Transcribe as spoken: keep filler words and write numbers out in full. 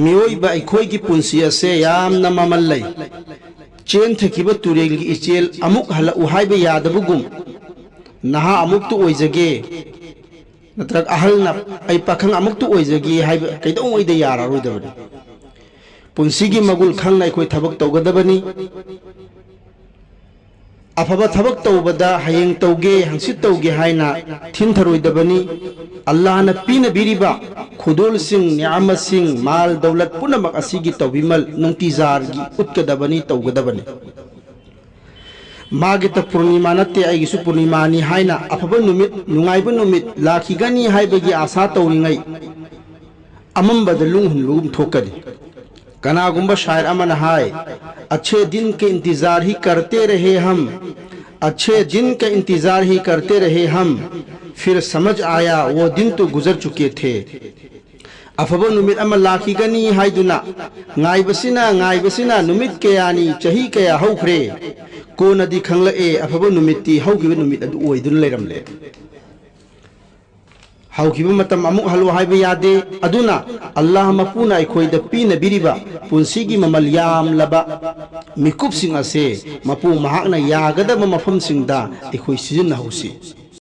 ꯃꯤꯑꯣꯏꯕ ꯑꯩꯈꯣꯏꯒꯤ ꯄꯨꯟꯁꯤ ꯑꯁꯦ ꯌꯥꯝꯅ ꯃꯃꯜ ꯂꯩ꯫ ꯆꯦꯟꯊꯈꯤꯕ ꯇꯨꯔꯦꯜꯒꯤ ꯏꯆꯦꯜ ꯑꯃꯨꯛ ꯍꯜꯂꯛꯎ ꯍꯥꯏꯕ ꯌꯥꯗꯕꯒꯨꯝ, ꯅꯍꯥ ꯑꯃꯨꯛꯇ ꯑꯣꯏꯖꯒꯦ, ꯅꯠꯇ꯭ꯔꯒ ꯑꯍꯜꯅ "ꯑꯩ ꯄꯥꯈꯪ ꯑꯃꯨꯛꯇ ꯑꯣꯏꯖꯒꯦ" ꯍꯥꯏꯕ ꯀꯩꯗꯧꯉꯩꯗ ꯌꯥꯔꯔꯣꯏꯗꯕꯅꯤ꯫ ꯄꯨꯟꯁꯤꯒꯤ ꯃꯒꯨꯜ ꯈꯪꯅ ꯑꯩꯈꯣꯏ ꯊꯕꯛ ꯇꯧꯒꯗꯕꯅꯤ꯫ ꯑꯐꯕ ꯊꯕꯛ ꯇꯧꯕꯗ ꯍꯌꯦꯡ ꯇꯧꯒꯦ, ꯍꯪꯆꯤꯠ ꯇꯧꯒꯦ ꯍꯥꯏꯅ ꯊꯤꯟꯊꯔꯣꯏꯗꯕꯅꯤ꯫ ꯑꯜꯂꯥꯍꯅ ꯄꯤꯅꯕꯤꯔꯤꯕ ꯈꯨꯗꯣꯜꯁꯤꯡ, ꯅꯤꯌꯥꯃꯁꯤꯡ, ꯃꯥꯜ ꯗꯧꯂꯠ ꯄꯨꯝꯅꯃꯛ ꯑꯁꯤꯒꯤ ꯇꯧꯕꯤꯃꯜ ꯅꯨꯡꯇꯤꯖꯥꯔꯒꯤ ꯎꯠꯀꯗꯕꯅꯤ, ꯇꯧꯒꯗꯕꯅꯤ꯫ ꯃꯥꯒꯤꯇ ꯄꯨꯔꯅꯤꯃꯥ ꯅꯠꯇꯦ, ꯑꯩꯒꯤꯁꯨ ꯄꯨꯔꯅꯤꯃꯥꯅꯤ ꯍꯥꯏꯅ ꯑꯐꯕ ꯅꯨꯃꯤꯠ, ꯅꯨꯡꯉꯥꯏꯕ ꯅꯨꯃꯤꯠ ꯂꯥꯛꯈꯤꯒꯅꯤ ꯍꯥꯏꯕꯒꯤ ꯑꯥꯁꯥ ꯇꯧꯔꯤꯉꯩ ꯑꯃꯝꯕꯗ ꯂꯨꯡ ꯍꯨꯟꯕꯒꯨꯝ ꯊꯣꯛꯀꯅꯤ꯫ ꯀꯅꯥꯒꯨꯝꯕ ꯁꯥꯏꯔ ꯑꯃꯅ ꯍꯥꯏ, "अच्छे दिन के इंतजार ही करते रहे हम, अच्छे दिन का इंतजार ही करते रहे हम, फिर समझ आया वो दिन तो गुजर चुके थे।" ꯑꯐꯕ ꯅꯨꯃꯤꯠ ꯑꯃ ꯂꯥꯛꯈꯤꯒꯅꯤ ꯍꯥꯏꯗꯨꯅ ꯉꯥꯏꯕꯁꯤꯅ, ꯉꯥꯏꯕꯁꯤꯅ ꯅꯨꯃꯤꯠ ꯀꯌꯥꯅꯤ, ꯆꯍꯤ ꯀꯌꯥ ꯍꯧꯈ꯭ꯔꯦ꯫ ꯀꯣꯟꯅꯗꯤ ꯈꯪꯂꯛꯑꯦ, ꯑꯐꯕ ꯅꯨꯃꯤꯠꯇꯤ ꯍꯧꯈꯤꯕ ꯅꯨꯃꯤꯠ ꯑꯗꯨ ꯑꯣꯏꯗꯨꯅ ꯂꯩꯔꯝꯂꯦ꯫ ꯍꯧꯈꯤꯕ ꯃꯇꯝ ꯑꯃꯨꯛ ꯍꯜꯂꯨ ꯍꯥꯏꯕ ꯌꯥꯗꯦ꯫ ꯑꯗꯨꯅ ꯑꯜꯂꯥꯍ ꯃꯄꯨꯅ ꯑꯩꯈꯣꯏꯗ ꯄꯤꯅꯕꯤꯔꯤꯕ ꯄꯨꯟꯁꯤꯒꯤ ꯃꯃꯜ ꯌꯥꯝꯂꯕ ꯃꯤꯀꯨꯞꯁꯤꯡ ꯑꯁꯦ ꯃꯄꯨ ꯃꯍꯥꯛꯅ ꯌꯥꯒꯗꯕ ꯃꯐꯝꯁꯤꯡꯗ ꯑꯩꯈꯣꯏ ꯁꯤꯖꯤꯟꯅꯍꯧꯁꯤ꯫